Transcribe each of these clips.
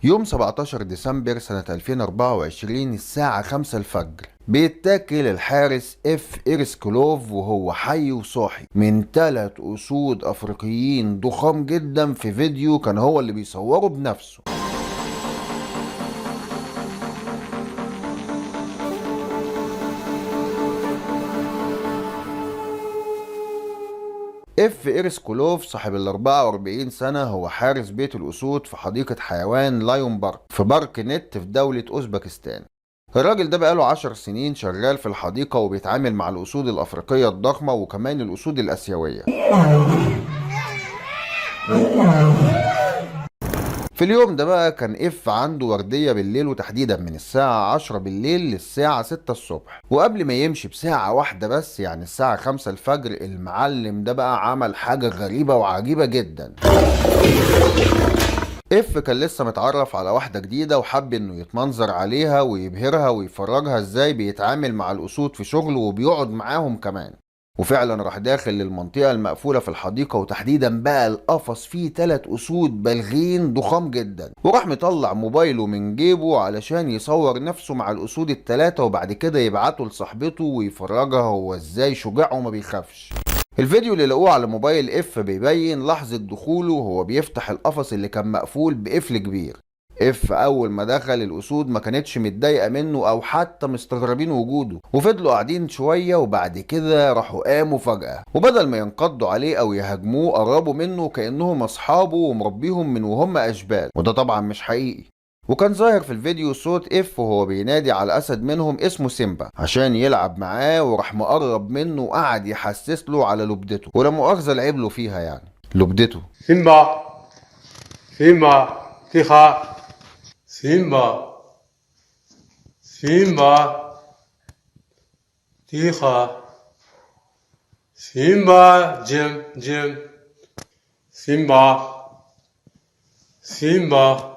يوم 17 ديسمبر سنة 2024 الساعة 5 الفجر بيتاكل الحارس اف إرسكولوف وهو حي وصاحي من 3 أسود أفريقيين ضخام جدا في فيديو كان هو اللي بيصوره بنفسه. اف إرسكولوف صاحب ال 44 سنة هو حارس بيت الأسود في حديقة حيوان لايون بارك في بارك نت في دولة أوزبكستان. الراجل ده بقاله 10 سنين شغال في الحديقة وبيتعامل مع الأسود الأفريقية الضخمة وكمان الأسود الآسيوية. في اليوم ده بقى كان اف عنده وردية بالليل، وتحديدا من الساعة 10 بالليل للساعة 6 الصبح، وقبل ما يمشي بساعة واحدة بس يعني الساعة 5 الفجر المعلم ده بقى عمل حاجة غريبة وعجيبة جدا. اف كان لسه متعرف على واحدة جديدة وحب انه يتمنظر عليها ويبهرها ويفرجها ازاي بيتعامل مع الأسود في شغله وبيقعد معاهم كمان. وفعلا راح داخل للمنطقة المقفولة في الحديقة، وتحديدا بقى القفص فيه 3 أسود بالغين ضخام جدا، وراح مطلع موبايله من جيبه علشان يصور نفسه مع الأسود ال3 وبعد كده يبعته لصاحبته ويفرجها هو ازاي شجاع وما بيخافش. الفيديو اللي لقوه على موبايل اف بيبين لحظة دخوله وهو بيفتح القفص اللي كان مقفول بقفل كبير. اف اول ما دخل الاسود ما كانتش متضايقه منه او حتى مستغربين وجوده، وفضلوا قاعدين شويه وبعد كده راحوا قاموا فجاه، وبدل ما ينقضوا عليه او يهاجموه قربوا منه كانهم اصحابه ومربيهم من وهم اشبال، وده طبعا مش حقيقي. وكان ظاهر في الفيديو صوت اف وهو بينادي على اسد منهم اسمه سيمبا عشان يلعب معاه، وراح مقرب منه وقعد يحسس له على لبدته، ولا مؤاخذه لعب له فيها يعني لبدته. سيمبا سيمبا تيخا سيمبا سيمبا تيخا سيمبا جيم جيم سيمبا سيمبا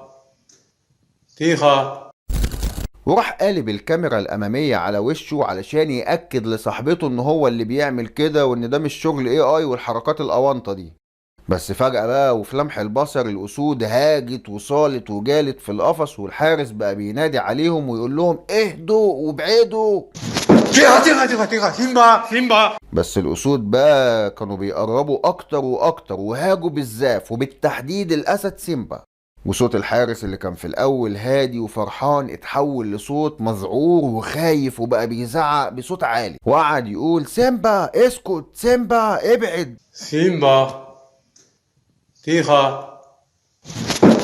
تيخا. وراح قالب الكاميرا الأمامية على وشه علشان يأكد لصاحبته إن هو اللي بيعمل كده وإن ده مش شغل اي اي والحركات الأونطة دي. بس فجأة بقى وفي لمح البصر الأسود هاجت وصالت وجالت في القفص، والحارس بقى بينادي عليهم ويقول لهم اهدوا وابعدوا. تيخا تيخا تيخا تيخا سيمبا سيمبا. بس الأسود بقى كانوا بيقربوا أكتر وأكتر وهاجوا بالزاف، وبالتحديد الأسد سيمبا. وصوت الحارس اللي كان في الأول هادي وفرحان اتحول لصوت مذعور وخايف، وبقى بيزعق بصوت عالي وقعد يقول سيمبا اسكت، سيمبا ابعد. سيمبا تيخا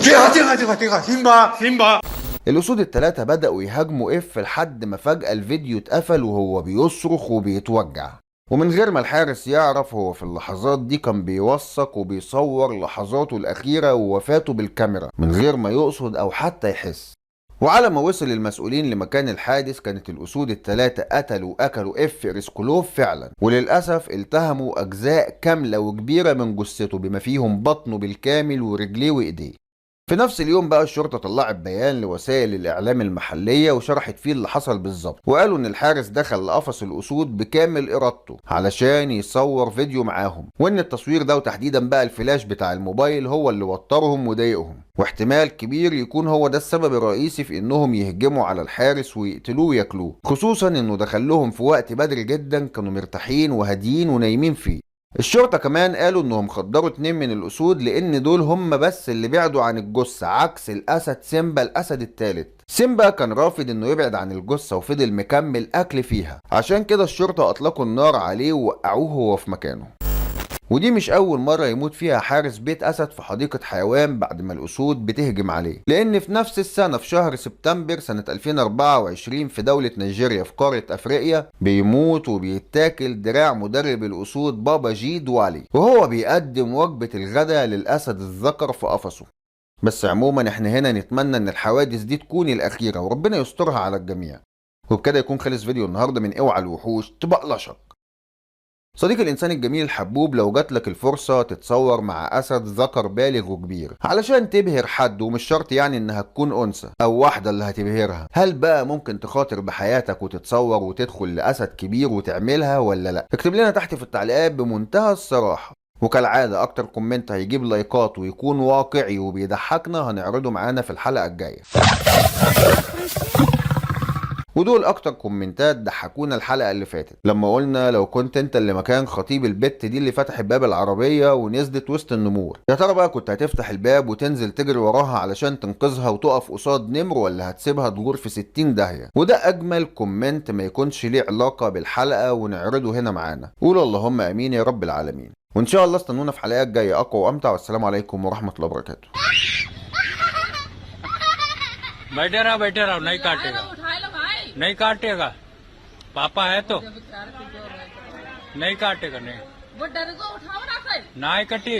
تيخا تيخا تيخا تيخا سيمبا سيمبا. الأسود التلاتة بدأوا يهاجموا إف لحد ما فجأة الفيديو اتقفل وهو بيصرخ وبيتوجع، ومن غير ما الحارس يعرف هو في اللحظات دي كان بيوثق وبيصور لحظاته الأخيرة ووفاته بالكاميرا من غير ما يقصد أو حتى يحس. وعلى ما وصل المسؤولين لمكان الحادث كانت الأسود التلاتة قتلوا وأكلوا إف إرسكولوف فعلا، وللأسف التهموا أجزاء كاملة وكبيرة من جثته بما فيهم بطنه بالكامل ورجليه وإيديه. في نفس اليوم بقى الشرطة طلعت بيان لوسائل الإعلام المحلية وشرحت فيه اللي حصل بالظبط، وقالوا إن الحارس دخل لقفص الأسود بكامل إرادته علشان يصور فيديو معاهم، وإن التصوير ده وتحديدا بقى الفلاش بتاع الموبايل هو اللي وترهم وضايقهم، واحتمال كبير يكون هو ده السبب الرئيسي في إنهم يهجموا على الحارس ويقتلوه وياكلوه، خصوصا إنه دخلهم في وقت بدري جدا كانوا مرتاحين وهاديين ونايمين فيه. الشرطة كمان قالوا انهم خدروا 2 من الاسود لان دول هم بس اللي بعدوا عن الجثة، عكس الاسد سيمبا الاسد الثالث. سيمبا كان رافض انه يبعد عن الجثة وفضل مكمل اكل فيها، عشان كده الشرطة اطلقوا النار عليه ووقعوه هو في مكانه. ودي مش أول مرة يموت فيها حارس بيت أسد في حديقة حيوان بعد ما الأسود بتهجم عليه، لأن في نفس السنة في شهر سبتمبر سنة 2024 في دولة نيجيريا في قارة أفريقيا بيموت وبيتاكل دراع مدرب الأسود بابا جي دوالي وهو بيقدم وجبة الغداء للأسد الذكر في قفصه. بس عموما احنا هنا نتمنى ان الحوادث دي تكون الأخيرة وربنا يسترها على الجميع. وبكده يكون خلص فيديو النهارده من اوعى الوحوش تبقلشك. صديق الإنسان الجميل الحبوب، لو جاتلك الفرصة تتصور مع أسد ذكر بالغ وكبير علشان تبهر حد، ومش شرط يعني إنها تكون أنثى أو واحدة اللي هتبهرها، هل بقى ممكن تخاطر بحياتك وتتصور وتدخل لأسد كبير وتعملها ولا لأ؟ اكتب لنا تحت في التعليقات بمنتهى الصراحة. وكالعادة أكتر comment هيجيب لايكات ويكون واقعي وبيضحكنا هنعرضه معانا في الحلقة الجاية. ودول اكتر كومنتات ضحكونا الحلقة اللي فاتت لما قلنا لو كنت انت اللي مكان خطيب البت دي اللي فتحت باب العربية ونزلت وسط النمور، يا ترى بقى كنت هتفتح الباب وتنزل تجري وراها علشان تنقذها وتقف قصاد نمر، ولا هتسيبها تغور في 60 داهية؟ وده اجمل comment ما يكونش ليه علاقة بالحلقة ونعرضه هنا معانا. قولوا اللهم امين يا رب العالمين، وان شاء الله استنونا في حلقات جاية اقوى وامتع. والسلام عليكم ورحمة الله وبركاته. बैठे रहो, बैठे रहो, नहीं काटेगा, नहीं काटेगा, पापा है तो नहीं काटेगा, नहीं वो डर को उठाओ ना सर। ना कटी।